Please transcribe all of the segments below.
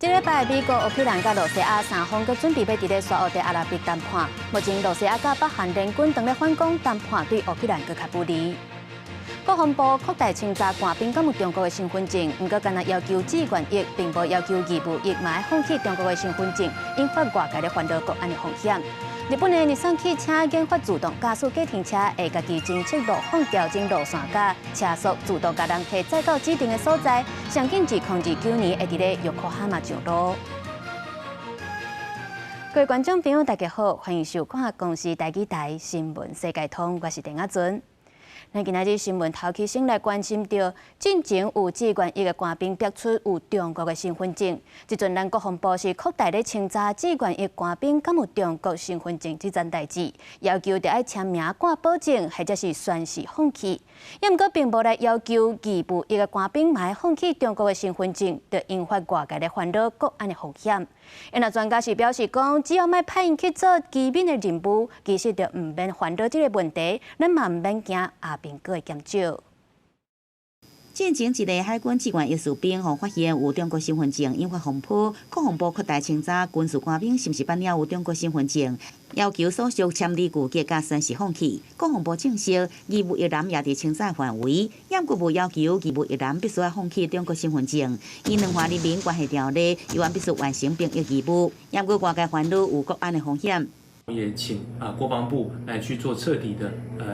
這禮拜美國、烏克蘭佮羅西亞三方閣準備欲佇咧沙烏地阿拉伯談判。目前羅西亞佮北韓聯軍當咧反攻談判，對烏克蘭閣較不利。國防部擴大清查官兵敢有中國的身份證，毋過干焦要求志願役，並無要求義務役嘛愛放棄中國的身份證，引發外界咧煩惱國安的風險。日本的日產汽車研發自動駕駛計程車，會家己偵測路況、調整路線佮車速，自動共人客載到指定的所在。上緊2029年會佇咧玉科哈馬上路。各位觀眾朋友，大家好，歡迎收看公視台語台新聞世界通，我是鄧阿尊。咱今仔日新聞頭起先來關心著，進前有志願役的官兵逼出有中國的身份證。這陣咱國防部是擴大咧清查志願役官兵敢有中國身份證這層代誌，要求著愛簽名掛保證，或者是宣誓放棄。也毋過並無來要求義務役的官兵嘛愛放棄中國的身份證，就引發外界的煩惱國安的風險。因為專家是表示講，只要莫派𪜶去做機敏的任務，其實就毋免煩惱這個問題，咱嘛毋免驚阿兵哥會減少。進前一个海軍志願役士兵予發現有中國身份證，引發風波。國防部擴大清查軍事官兵是毋是辦領有中國身份證，要求所屬簽字具結佮宣誓放棄。國防部證實，義務役男也佇清查範圍，毋過無要求義務役男必須愛放棄中國身份證。依兩岸人民關係條例，猶原必須完成兵役義務，毋過外界煩惱有國安的風險。也請啊國防部來去做徹底的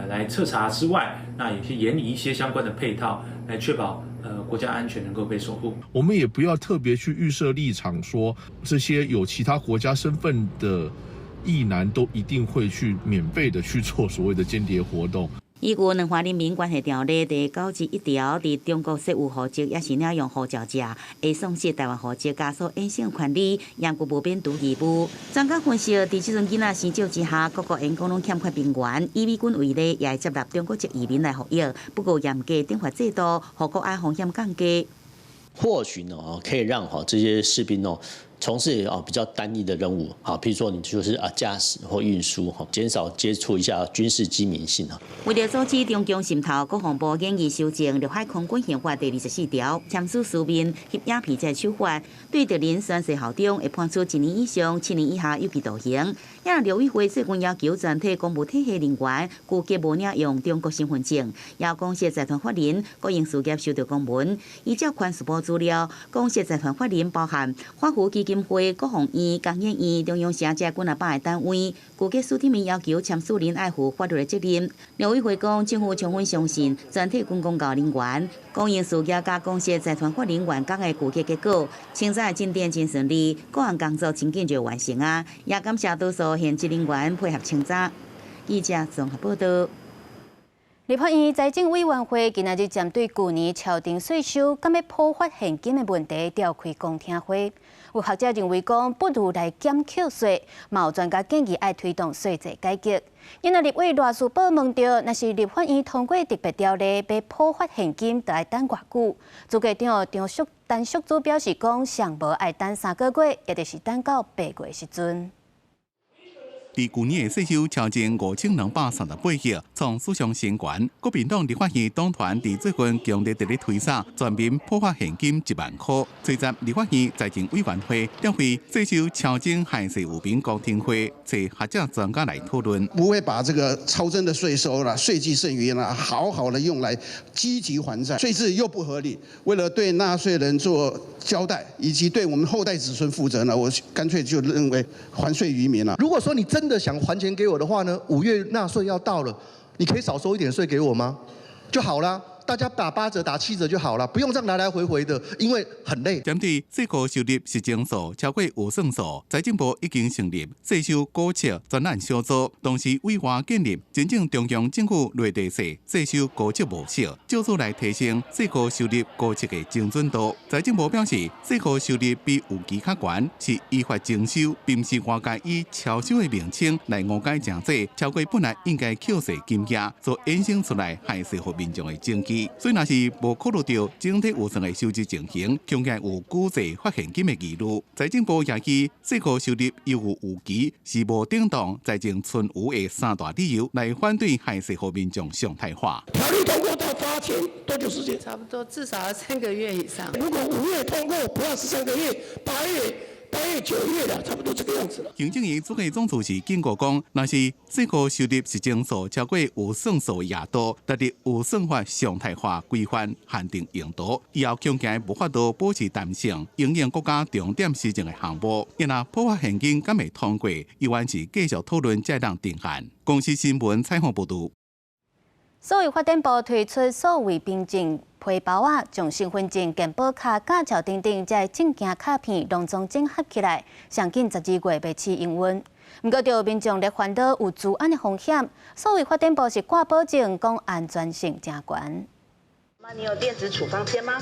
來徹查之外，那也是研擬一些相關的配套，來確保國家安全能夠被守護。我們也不要特別去預設立場，說這些有其他國家身份的役男都一定會去免費的去做所謂的間諜活動。依據兩岸人民關係條例第91條，佇中國設有戶籍，抑是領用護照者，會喪失臺灣戶籍，佮所衍生權利，猶閣無免除義務。專家分析，佇這陣囡仔生少之下，各國員工攏欠缺兵員，以美軍為例，也會接納中國籍移民來服役。不過嚴格懲罰制度，予國安風險降低。或許呢，可以讓哈這些士兵哦，從事啊比較單一的任務，好，譬如說你就是啊駕駛或運輸，哈，減少接觸一下軍事機敏性啊。為著阻止中共滲透，國防部研議修正陸海空軍刑法第24條，簽署書面翕影片這手法，對敵人宣誓效忠，會判處一年以上七年以下有期徒刑。也陸委會最近要求全體公務體系人員，拒絕無領用中國身份證。也公設財團法人國營事業收到公文，依照環視部資料，公設財團法人包含華福基金會、國防院、工研院、中央社這幾若百个單位，具體書頂面要求簽署人愛負法律的責任。陸委會講，政府充分相信全體軍公教人員、公營事業佮公設財團法人員工的具體結果，清查的進展真順利，各項工作真緊就完成啊！也感謝多數現職人員配合清查。記者綜合報道。立法院財政委員會今仔日針對舊年超徵稅收，敢欲普發現金的問題召開公聽會。有學者認為講，不如來減扣稅，嘛有專家建議愛推動稅制改革。因為立委賴士葆問著，若是立法院通過特別條例，欲普發現金，著愛等偌久？主計長張淑陳淑珠表示講，上無愛等3個月，也就是等到8月時陣。佇舊年的稅收超徵5238億，創史上新高。國民黨立法院黨團佇最近強烈佇咧推捒全民普發現金1萬箍。隨着立法院財政委員會召開稅收超徵還稅有評公聽會，揣學者專家來討論。不會把這個超徵的稅收啦、稅計剩餘啦，好好的用來積極還債，稅制又不合理。為了對納稅人做交代，以及對我們後代子孫負責呢，我乾脆就認為還稅於民了。如果說你真的想還錢給我的話呢，5月納稅要到了，你可以少收一點稅給我嗎？就好啦。大家打8折、打7折就好了，不用這樣來來回回的，因為很累。針對稅庫收入實徵數超過預算數，財政部已經成立稅收估測專案小組，同時委外建立真正中央政府內地稅稅收估測模式，藉此來提升稅庫收入估測的精準度。財政部表示，稅庫收入比預期較懸，是依法徵收，並毋是外界以超收的名稱來誤解成這超過本來應該扣稅金額所衍生出來害稅予民眾的證據。議。所以若是無考慮著整體預算的收支情形，恐驚有久滯發現金的疑慮。財政部也以稅務收入優於預期是無頂當財政存餘的三大理由來反對還稅予民眾常態化。條例通過到發錢多久時間？差不多至少要3個月以上。如果5月通過，不要是3個月，8月、8月、9月了，差不多這個樣子了。行政院主計總處是警告講，若是稅務收入實情數超過預算數額度，達入預算法常態化規範限定用途，以後恐驚無法度保持彈性，應用國家重點施政的項目。若普發現金敢會通過，猶原是繼續討論才當定案。公視新聞採訪報導。數位發展部推出數位憑證皮包仔，將身份證、健保卡、駕照等等這證件卡片攏總整合起來，上緊12月欲試營運。毋過，著民眾咧煩惱有資安的風險，數位發展部是掛保證，講安全性誠懸。媽，你有電子處方箋嗎？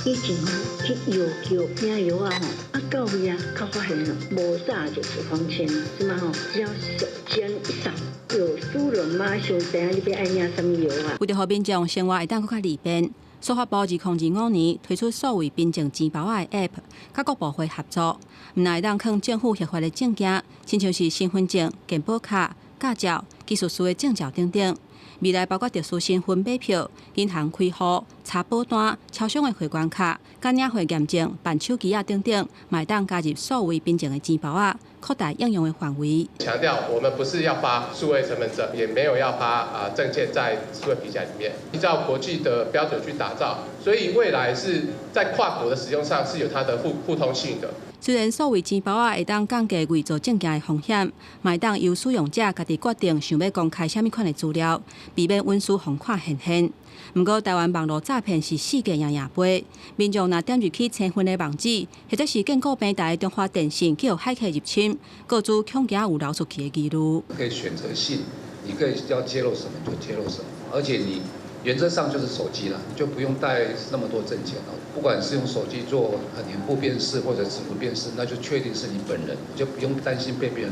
以前吼去藥局領藥仔吼，啊到位啊，才發現無帶著處方箋，這馬吼只要手機一掃，有輸入馬上知影你欲愛領啥物藥仔。為著予民眾生活會當閣較利便，數發部2025年推出數位憑證錢包仔的 App，佮各部會合作，毋但會當囥政府核發的證件，親像是身份證、健保卡、駕照、技術師的證照等等。未來包括特殊身份買票、銀行開戶、查保單、超商的會員卡、佮領匯驗證、辦手機仔等等，嘛會當加入數位憑證的錢包仔，擴大應用的範圍。強調我們不是要發數位身份證，也沒有要發啊證件在數位皮夾裡面，依照國際的標準去打造，所以未來是在跨國的使用上是有它的互通性的。雖然數位錢包仔會當降低偽造證件的風險，嘛會當由使用者家己決定想欲公開啥物款的資料，避免隱私予看現現。毋過，台灣網路詐騙是世界贏贏杯，民眾若點入去生份的網址，或者是建構平台中華電信去予駭客入侵，個資恐驚有流出去的疑慮。可以選擇性，你可以要揭露什麼就揭露什麼，而且你原則上就是手機啦，你就不用帶那麼多證件了。不管是用手機做臉部辨識或者指紋辨識，那就確定是你本人，就不用擔心被別人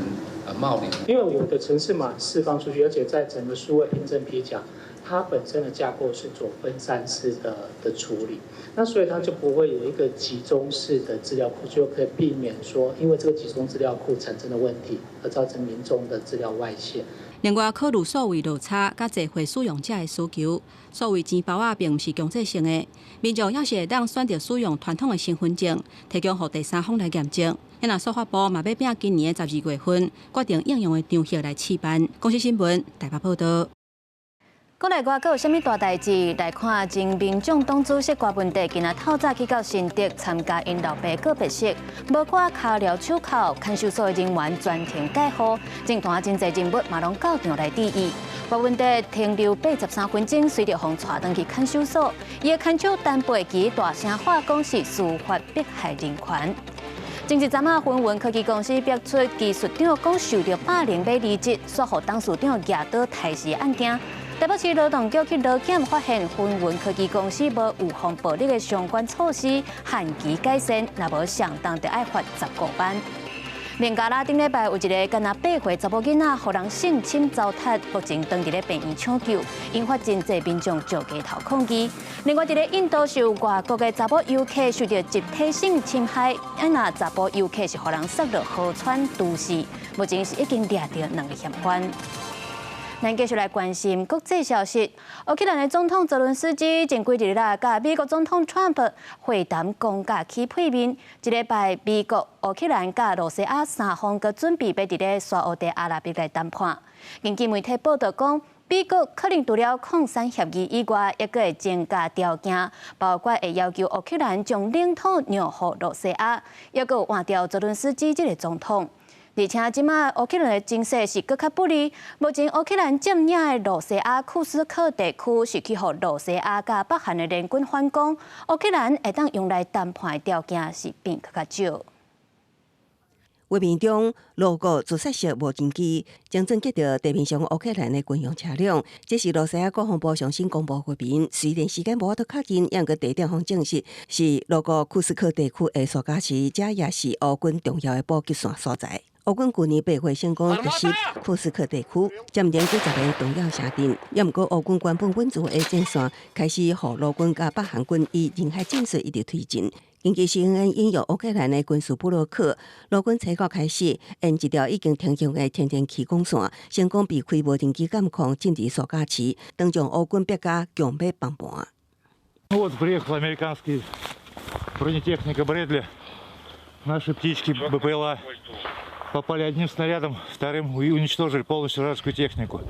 冒領。因為我的程式碼釋放出去，而且在整個數位憑證皮夾，它本身的架構是做分散式的處理，那所以它就不會有一個集中式的資料庫，就可以避免說因為這個集中資料庫產生的問題而造成民眾的資料外洩。另外，考慮數位落差佮濟歲使用者的需求，數位錢包仔並毋是強制性的，民眾猶是會當選擇使用傳統的身份證，提供予第三方來驗證。若數發部嘛欲拚今年的12月份決定應用的場合來試辦。公視新聞台北報導。國內外閣有啥物大代誌？來看前民眾黨主席柯文哲今仔透早去到新竹參加𪜶老爸告別式，無掛跤鐐手銬，看守所的人員全程戒護，政壇真濟人物嘛攏到場來致意。柯文哲停留83分鐘，隨著予帶轉去看守所，伊的牽手陳佩琪大聲喊講是司法迫害人權。前一陣仔，紛雲科技公司爆出技術長講受著霸凌欲離職，煞予董事長舉刀刣死案件。台北市勞動局去勞檢發現，紛雲科技公司無預防暴力的相關措施，限期改善，若無上重就愛罰15萬。孟加拉頂禮拜有一个干焦8歲查某囡仔，予人性侵糟蹋，目前當佇咧病院搶救，引發真濟民眾上街頭抗議。另外，佇咧印度受外國的查某遊客受著集體性侵害，啊若查埔遊客是予人殺落河川毒死，目前是已經掠著兩个嫌犯。咱繼續來關心國際消息。烏克蘭的總統澤倫斯基前幾日啦，佮美國總統川普會談，講甲起屁面。這禮拜，美國、烏克蘭佮羅西亞三方閣準備欲佇咧沙烏地阿拉伯來談判。根據媒體報道講，美國可能除了礦產協議以外，猶閣會增加條件，包括會要求烏克蘭將領土讓予羅西亞，猶閣換掉澤倫斯基這个總統。而且，這馬烏克蘭的情勢是閣較不利。目前烏克蘭佔領的羅西亞庫斯克地區是去予羅西亞佮北韓的聯軍反攻，烏克蘭會當用來談判的條件是變閣較少。畫面中，俄國自殺式無人機精準擊著地面上烏克蘭的軍用車輛，這是羅西亞國防部上新公布畫面。雖然時間無法度確認，毋過地點方證實是俄國庫斯克地區的蘇加市，這也是烏軍重要的補給線所在。烏軍舊年8月成功突襲庫斯克地區，佔領幾十个重要城鎮。也毋過烏軍原本穩住的戰線開始予俄軍佮北韓軍以人海戰術一直推進。根據 CNN 引用烏克蘭的軍事部落客，俄軍初九開始沿一條已經停用的天然氣管線，成功避開無人機監控，進入蘇加市，當場烏軍逼甲強欲崩盤。 Вот приехала американский бронетехника Брэдли. Наши птички БПЛА попали одним снарядом, вторым и уничтожили полностью вражескую технику.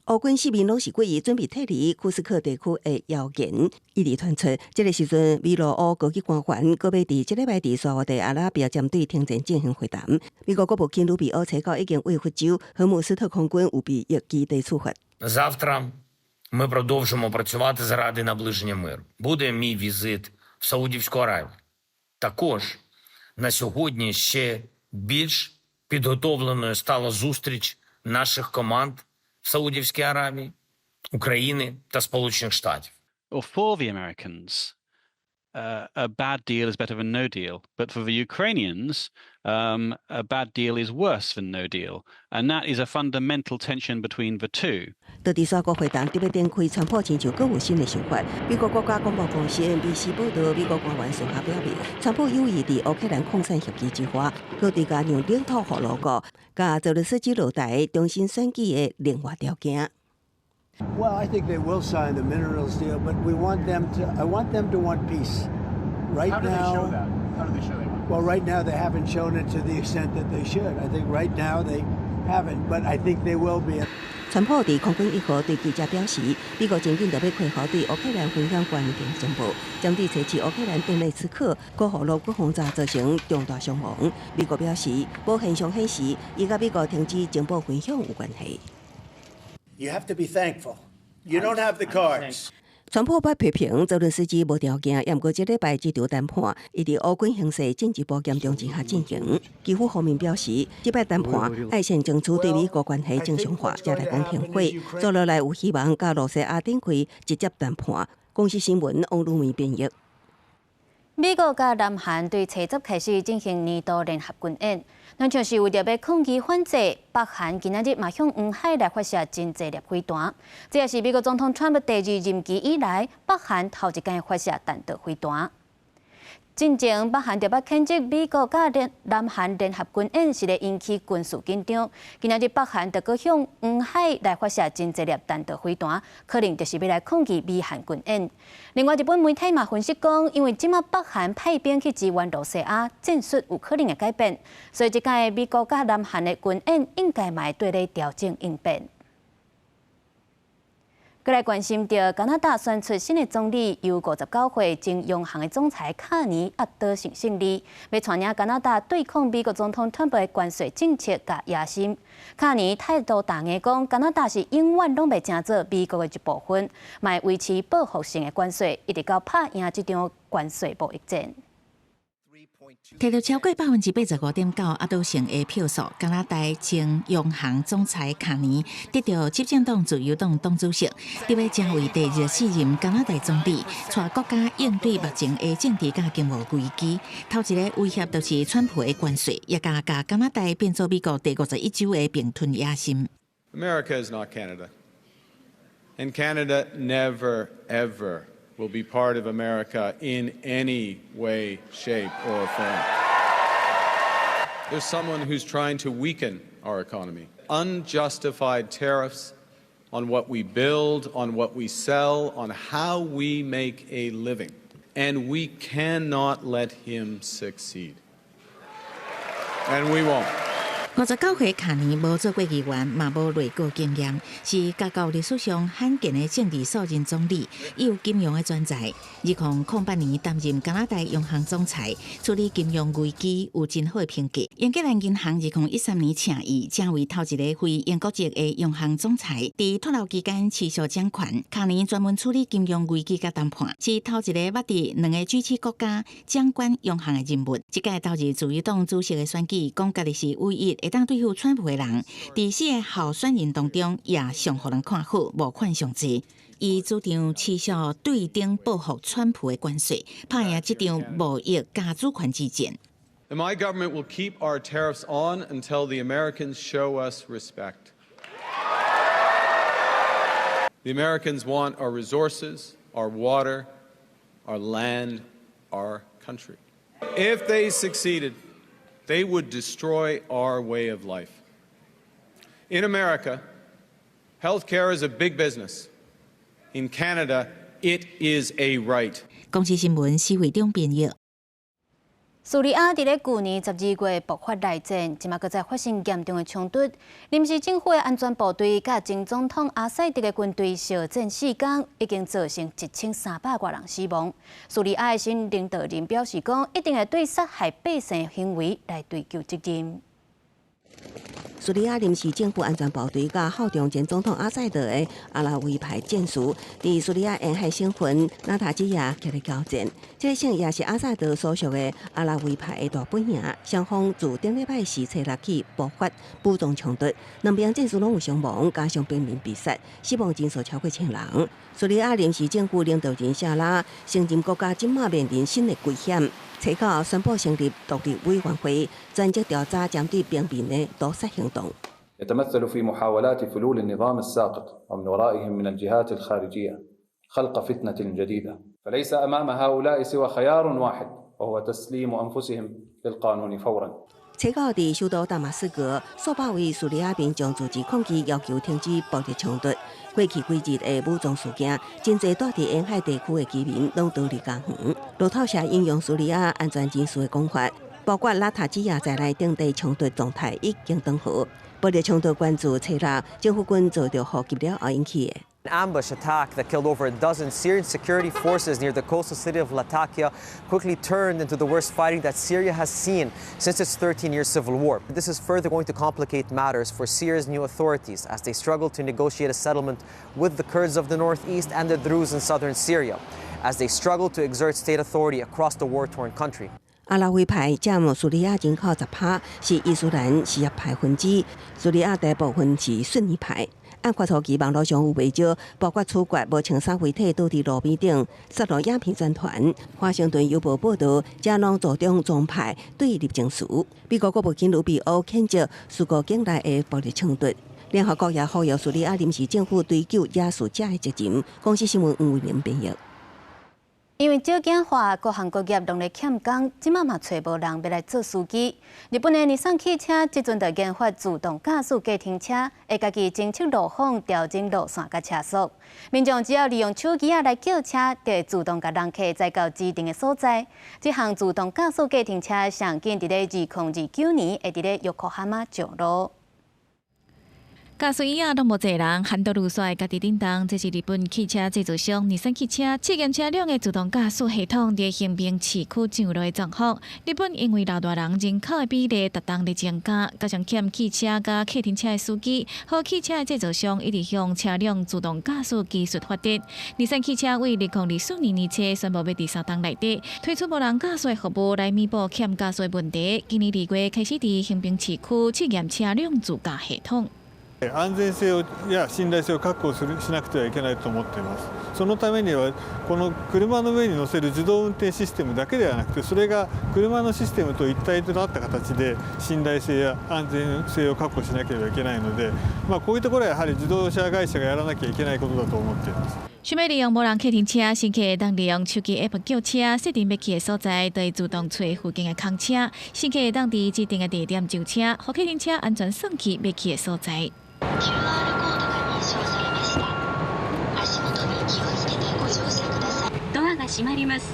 烏軍四面攏是鬼，準備撤離庫斯克地區的謠言一直傳出。這个時陣，美羅烏高級官員閣欲佇這禮拜佇沙烏地阿拉伯針對停戰進行會談。美國國務卿魯比奧初九已經對佛州荷姆斯特空軍預備役基地出發。 Завтра ми продовжимо працювати заради наближення миру. Буде мій візит в Саудівську Аравію. Також на сьогодні ще більш підготовленою стала зустріч наших команд в Саудівській Аравії, України та Сполучених Штатів. Or for the Americans, a bad deal is better than no deal. But for the Ukrainians, a bad deal is worse than no deal. And that is a fundamental tension between the two. 到佇沙國會談特別展開，川普親像閣有新的想法。美國國家廣播公司 NBC 報道，美國官員私下表明，川普有意佇烏克蘭礦產協議之外，閣追加讓領土予俄國，佮澤倫斯基落台重新選舉的另外條件。 Well, I think they will sign the minerals deal, but we want them to. I want them to want peace. Right How do now, they show that? How do they show they want? Well, right now they haven't shown it to the extent that they should. I think right now they haven't, but I think they will be. 川普佇空軍一號對記者表示，美國真緊就欲開放對烏克蘭分享關鍵情報，針對測試烏克蘭頓內茨克閣予俄軍轟炸造成重大傷亡。美國表示，無現象顯示伊佮美國停止情報分享有關係。 You have to be thankful. You don't have the cards. 川普捌批評澤倫斯基無條件，毋過這禮拜這場談判，伊佇烏軍形勢進一步嚴重之下進行。基輔方面表示，這擺談判愛先爭取對美國關係正常化，才來講停火。接落來有希望佮羅西亞展開直接談判。公視新聞王魯美編譯。美國佮南韓對初十開始進行年度聯合軍演，親像是為著欲抗議反制，北韓今仔日嘛向黃海來發射真濟粒飛彈。這也是美國總統川普第二任期以來，北韓頭一擺發射彈道飛彈。進前，北韓就捌譴責美國佮南韓聯合軍演是咧引起軍事緊張。今仔日北韓就閣向黃海來發射真濟粒彈道飛彈，可能就是欲來抗議美韓軍演。另外，日本媒體嘛分析講，因為這馬北韓派兵去支援露西亞，戰術有可能會改變，所以這擺美國佮南韓的軍演應該嘛會綴咧調整應變。閣來關心著加拿大選出新的總理，由59歲前央行的總裁卡尼壓倒性勝利，欲帶領加拿大對抗美國總統川普的關稅政策佮野心。卡尼態度強硬講，加拿大是永遠攏袂成做美國的一部分，嘛會維持報復性的關稅，一直到拍贏這場關稅貿易戰。摕著超過85.9%壓倒性的票數，加拿大前央行總裁卡尼得著執政黨自由黨黨主席，得欲成為第24任加拿大總理，帶國家應對目前的政治佮經濟危機。頭一个威脅就是川普的關稅，也共共加拿大變做美國第51州的併吞野心。 America is not Canada, and Canada never ever will be part of America in any way, shape, or form. There's someone who's trying to weaken our economy. Unjustified tariffs on what we build, on what we sell, on how we make a living. And we cannot let him succeed. And we won't. 59歲卡尼無做過議員，嘛無內閣經驗，是加國歷史上罕見的政治素人總理。伊有金融的專才，2008年擔任加拿大央行總裁，處理金融危機有真好的評價。英格蘭銀行2013年請伊，成為頭一个非英國籍的央行總裁。佇脫歐期間持續掌權，卡尼專門處理金融危機佮談判，是頭一个捌佇兩个 G7國家掌管央行的人物。這屆投入自由黨主席的選舉，講家己是唯一會當對付川普的人，佇四个候選人當中也上予人看好，募款上濟。伊主張持續對頂報復川普的關稅，拍贏這場貿易佮主權之戰。And my government will keep our tariffs on until the Americans show us respect. The Americans want our resources, our water, our land, our country. If they succeeded, they would destroy our way of life. In America, healthcare is a big business. In Canada, it is a right. 公視新聞施惠中編譯。敘利亞佇咧舊年12月爆發內戰，這馬閣再發生嚴重的衝突。臨時政府的安全部隊佮前總統阿薩德的軍隊相戰4工，已經造成1300外人死亡。敘利亞的新領導人表示講，一定會對殺害百姓行為來追究責任。敘利亞臨時政府安全部隊佮效忠前總統阿薩德的阿拉維派戰士，佇敘利亞沿海省份拉塔基亞劇烈交戰。這個省也是阿薩德所屬的阿拉維派的大本營。雙方自頂禮拜四初六起爆發武裝衝突，兩邊戰士攏有傷亡，加上平民被殺，死亡人數超過千人。敘利亞臨時政府領導人夏拉承認國家這馬面臨新的危險。初九宣布成立獨立委員會，專責調查針對平民的屠殺行動。 يتمثل في محاولات فلول النظام الساقط ومن ورائهم من الجهات الخارجية خلق فتنة جديدة فليس أمام هؤلاء سوى خيار واحد وهو تسليم أنفسهم للقانون فورا。初九佇首都大馬士革，數百位敘利亞民眾組織抗議，要求停止暴力衝突。過去幾日的武裝事件，真濟住佇沿海地區的居民攏逃離家園。路透社引用敘利亞安全人士的講法，包括拉塔基亞在內等地衝突狀態已經轉好。暴力衝突關注初六，政府軍遭著炮擊了後引起的。 An ambush attack that killed over a dozen Syrian security forces near the coastal city of Latakia quickly turned into the worst fighting that Syria has seen since its 13-year civil war. This is further going to complicate matters for Syria's new authorities as they struggle to negotiate a settlement with the Kurds of the northeast and the Druze in southern Syria, as they struggle to exert state authority across the war-torn country. 阿拉維派佔敘利亞人口10%，是伊斯蘭什葉派分子。敘利亞大部分是遜尼派。案發初期，網路上有袂少包括處決無穿衫遺體倒佇路邊頂，殺戮影片宣傳。華盛頓郵報報導，這攏助長宗派對立情緒。美國國務卿魯比歐譴責敘國境內的暴力衝突。聯合國也呼籲敘利亞臨時政府追究惹事者的責任。公視新聞黃慧玲編譯。因為少子化，各行各業攏咧欠工，這馬嘛揣無人欲來做司機。日本的日產汽車這陣就研發自動駕駛計程車，會家己偵測路況、調整路線佮車速。民眾只要利用手機仔來叫車，就會自動共人客載到指定的所在。這項自動駕駛計程車上緊佇咧2029年會佇咧約克哈馬上路。駕駛椅仔攏無坐人，很多路線家己振動。這是日本汽車製造商日產汽車試驗車輛的自動駕駛系統佇橫濱市區上路的狀況。日本因為老大人人口的比例逐冬咧增加，加上欠汽車佮客停車的司機，予汽車的製造商一直向車輛自動駕駛技術發展。日產汽車為2024年年初宣布欲佇三冬內底推出無人駕駛服務來彌補欠駕駛問題。今年2月開始佇橫濱市區試驗車輛自駕系統。安全性をや信頼性を確保するしなくてはいけないと思っています。そのためにはこの車の上に乗せる自動運転システムだけではなくて、それが車のシステムと一体となった形で信頼性や安全性を確保しなければいけないので、まあ、こういうところはやはり自動車会社がやらなきゃいけないことだと思っています。想欲利用無人客停車，乘客會當利用手機 App 叫車，設定欲去的所在，就會自動揣附近的空車。乘客會當佇指定的地點就車，予客停車安全送去欲去的所在。 QR コードが認証されました。足元に気をつけてご乗車ください。ドアが閉まります。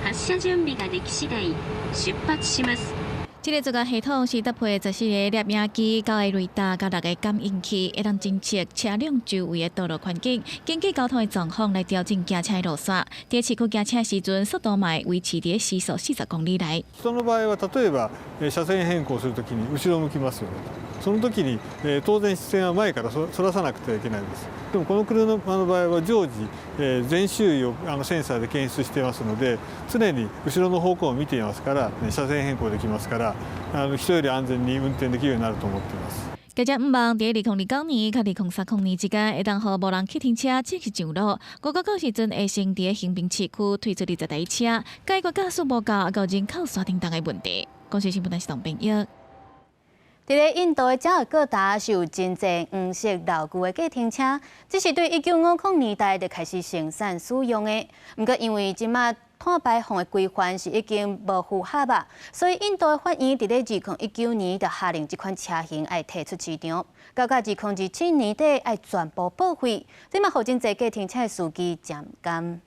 発車準備ができ次第出発します。這个自駕系統是搭配14个攝影機、九个雷達佮六个感應器，會當偵測車輛周圍的道路環境，根據交通的狀況來調整行車路線。佇市區行車時陣，速度嘛會維持佇時速40公里內。その場合は例えば車線変更するときに後ろ向きますよね。その時に当然視線は前からそらさなくてはいけないです。でもこの車の場合は常時全周囲をセンサーで検出していますので、常に後ろの方向を見ていますから、車線変更できますから、人より安全に運転できるようになると思っています。記者向望佇2029年佮2030年之間，會當予無人客停車正式上路。估計到時陣會先佇橫濱市區推出20台車，解決駕駛無夠佮人口徙振動的問題。公視新聞台是董編譯。佇咧印度的加爾各答是有真濟黃色老舊的計程車，這是對1950年代就開始生產使用的。毋過因為這馬碳排放的規範是已經無符合啊，所以印度的法院佇咧2019年就下令這款車型愛退出市場，到到2027年底愛全部報廢。這嘛予真濟計程車的司機誠毋甘。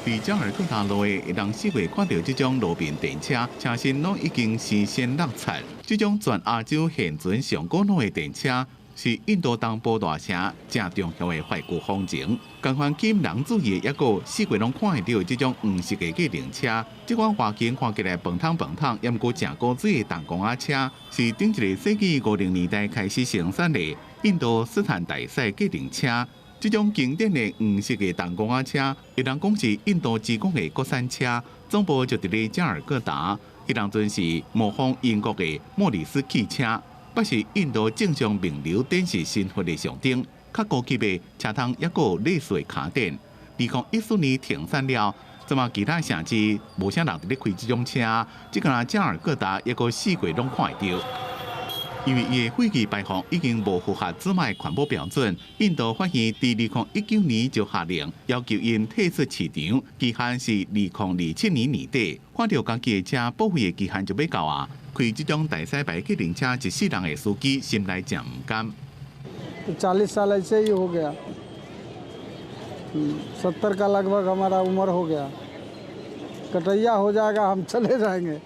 佇加爾各答路的，會當四圍看著這種路邊電車，車身攏已經生鏽落漆。這種全亞洲現存上古老的電車，是印度東部大城誠重要的懷舊風情。仝款吸引人注意的，抑閣四界攏看會著這種黃色的計程車。這款外形看起來飯桶飯桶，猶閣誠古錐的重公仔車，是頂一个世紀50年代開始生產的印度斯坦大賽計程車。這種經典的黃色的重公仔車，會當講是印度之光的國產車，總部就佇咧加爾各答。彼當陣是模仿英國的莫里斯汽車，抑是印度政商名流展示身份的象徵。較高級的車窗抑閣有類似的跤墊。2014年停產了，這馬其他城市無啥人佇咧開這種車，只敢若加爾各答抑閣四界攏看會著。因為伊的廢氣排放已經無符合這擺環保標準，印度法院佇2019年就下令要求𪜶退出市場，期限是2027年年底。看著家己的車報廢的期限就欲到啊，開這種大細牌計程車一世人的司機心內誠毋甘。 40 साल ऐसे ही हो गया, 70 का लगभग हमारा उम्र हो गया। कटैया हो जाएगा, हम चले जाएंगे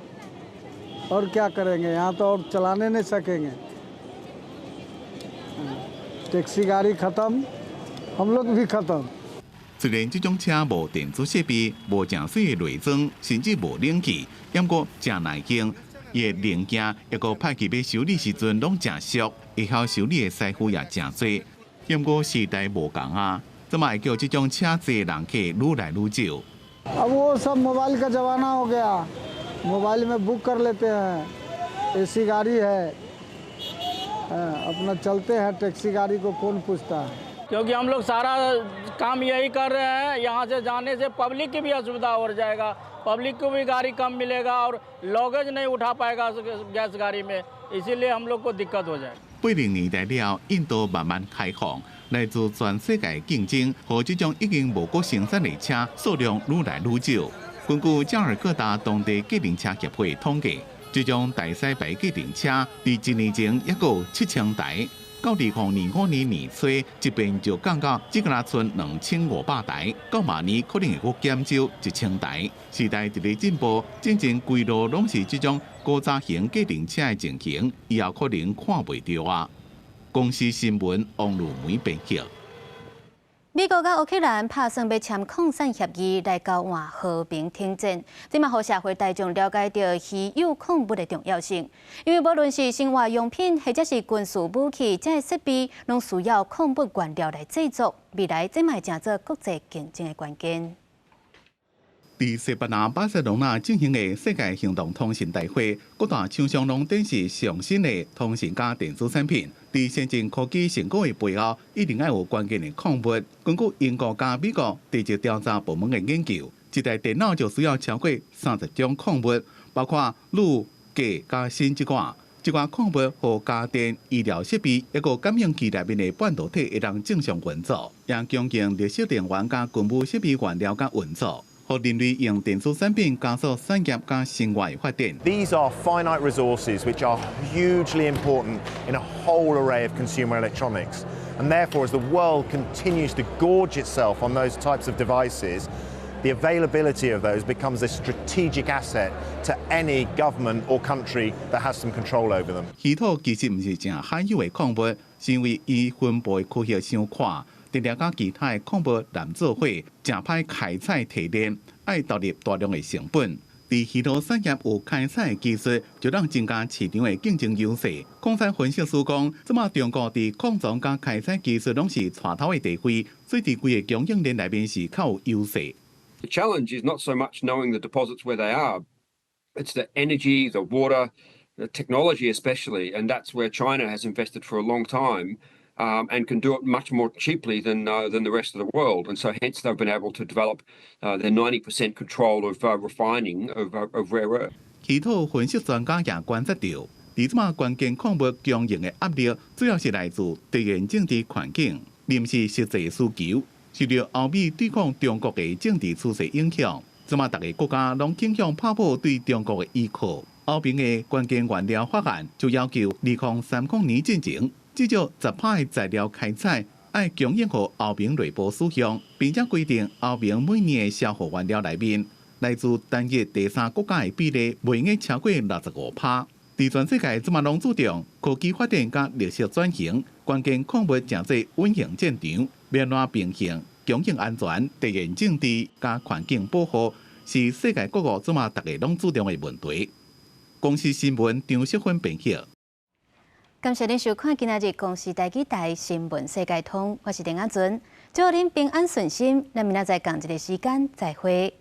और क्या करेंगे? यहाँ तो और चलाने नहीं सकेंगे। टैक्सी गाड़ी ख़त्म, हम लोग भी ख़त्म। 雖然這種車無電子設備、無誠媠的內裝，甚至無冷氣，毋過誠耐用。伊的零件抑閣歹去欲修理時陣攏誠俗，會曉修理的師傅也誠濟。毋過時代無仝啊，這馬會叫這種車坐人客愈來愈少。 अब वो सब मोबाइल का ज़माना हो गया, मोबाइल में बुक कर लेते हैं। एसी गाड़ी है, अपना चलते हैं। टैक्सी गाड़ी को कौन पूछता है? क्योंकि हम लोग सारा काम यही कर रहे हैं। यहाँ से जाने से पब्लिक की भी असुविधा हो जाएगा, पब्लिक को भी गाड़ी कम मिलेगा और लगेज नहीं उठा पाएगा गैस गाड़ी में, इसीलिए हम लोग को दिक्कत हो जाएगी। 80年代了，印度慢慢開放，來自全世界競爭，予這種已經無閣生產的車數量愈來愈少。根據加爾各答當地計程車協會統計，這種大細牌計程車佇一年前抑閣有7000台，到2025年年初，這邊就降到只敢若賰2500台，到明年可能會閣減少1000台。時代佇咧進步，進前規路攏是這種古早型計程車的情形，以後可能看袂著啊。公視新聞王如梅編輯。美國佮烏克蘭拍算欲簽礦產協議來交換和平停戰，這嘛予社會大眾了解著稀有礦物的重要性。因為無論是生活用品或者是軍事武器，這个設備攏需要礦物原料來製作。未來這嘛會成做國際競爭的關鍵。佇西班牙巴塞隆納進行的世界行動通信大會，各大廠商攏展示上新的通信佮電子產品。佇先進科技成果的背後，一定愛有關鍵的礦物。根據英國佮美國地質調查部門的研究，一台電腦就需要超過30種礦物，包括鋁、鉀佮鋅這寡。這寡礦物予家電、醫療設備抑閣感應器內面的半導體會當正常運作，也供應綠色電源佮軍武設備原料佮運作，予人類用電子產品加速產業佮生活的發展。 These are finite resources which are hugely important in a whole array of consumer electronics. And therefore, as the world continues to gorge itself on those types of devices, the availability of those becomes a strategic asset to any government or country that has some control over them. 稀土其實毋是誠罕有的礦物，是因為伊分布的區域傷闊，定定佮其他的礦物連做伙，誠歹開採提煉，愛投入大量的成本。佇稀土產業有開採的技術，就能增加市場的競爭優勢。礦產分析師講，這馬中國佇礦藏佮開採技術攏是帶頭的地位，所以佇規个供應鏈內面是較有優勢。 The challenge is not so much knowing the deposits where they are, it's the energy, the water, the technology especially, and that's where China has invested for a long time and can do it much more cheaply than the rest of the world. And so hence they've been able to develop their 90% control of refining of rare earth. 稀稀土分析專家也觀察著，佇這馬關鍵礦物供應的壓力，主要是來自地緣政治環境，毋是實際需求。受著歐美對抗中國的政治趨勢影響，這馬逐个國家攏傾向拋無對中國的依靠。歐盟的關鍵原料法案就要求2030年進前，至少10%的材料開採愛供應予歐盟內部使用，並且規定歐盟每年的消耗原料內面來自單一第三國家的比例袂用超過65%。佇全世界這馬攏注重科技發展佮綠色轉型，關鍵礦物誠濟隱形戰場，欲按怎平衡供應安全、地緣政治佮環境保護，是世界各國這馬逐个攏注重的問題。公視新聞張淑芬編譯。感謝您收看今仔日公視台語台新聞世界通，我是陳阿尊，祝您平安順心，咱明仔載仝一个時間再會。